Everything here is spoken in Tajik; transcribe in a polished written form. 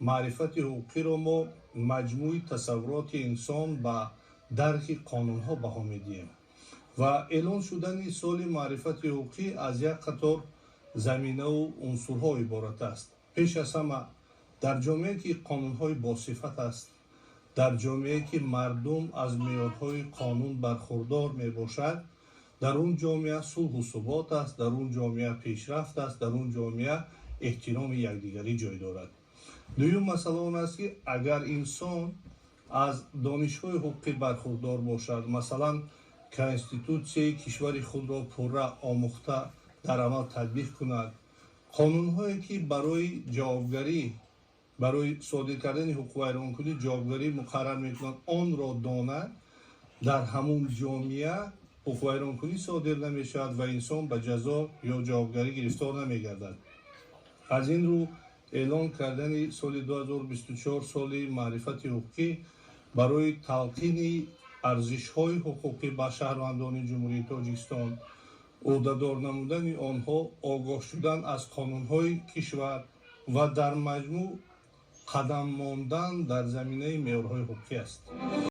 Маърифати ҳуқуқиро мо маҷмӯи тасаввуроти инсон ба дарки қонунҳо баҳо медиҳем ва эълон шудани соли маърифати ҳуқуқӣ аз як қатор заминаву унсурҳо иборат аст. Пеш аз ҳама, дар ҷомеае, ки қонунҳои босифат аст, дар ҷомеае, ки мардум аз меъёрҳои қонун бархурдор мебошад, дар он ҷомеа сулҳу субот аст, дар он ҷомеа пешрафт аст, дар он ҷомеа эҳтироми якдигарӣ ҷой дорад. Дуюм масъала он аст, ки агар инсон аз донишҳои ҳуқуқӣ бархурдор бошад, масалан, конститутсияи кишвари худро пурра омӯхта, дар амал татбиқ кунад, қонунҳое, ки барои ҷавобгарӣ, барои содир кардани ҳуқуқвайронкунӣ ҷавобгарӣ муқаррар мекунанд, онро донад, дар ҳамун ҷомеа ҳуқуқвайронкунӣ содир намешавад ва инсон ба ҷазо ё ҷавобгарӣ гирифтор намегардад. Аз ин рӯ, эълон кардани соли 2024 соли маърифати ҳуқуқӣ барои талқини арзишҳои ҳуқуқӣ ба шаҳрвандони Ҷумҳурии Тоҷикистон, ӯҳдадор намудани онҳо, огоҳ шудан аз қонунҳои кишвар ва дар маҷмӯъ қадам мондан дар заминаи меъёрҳои ҳуқуқӣ аст.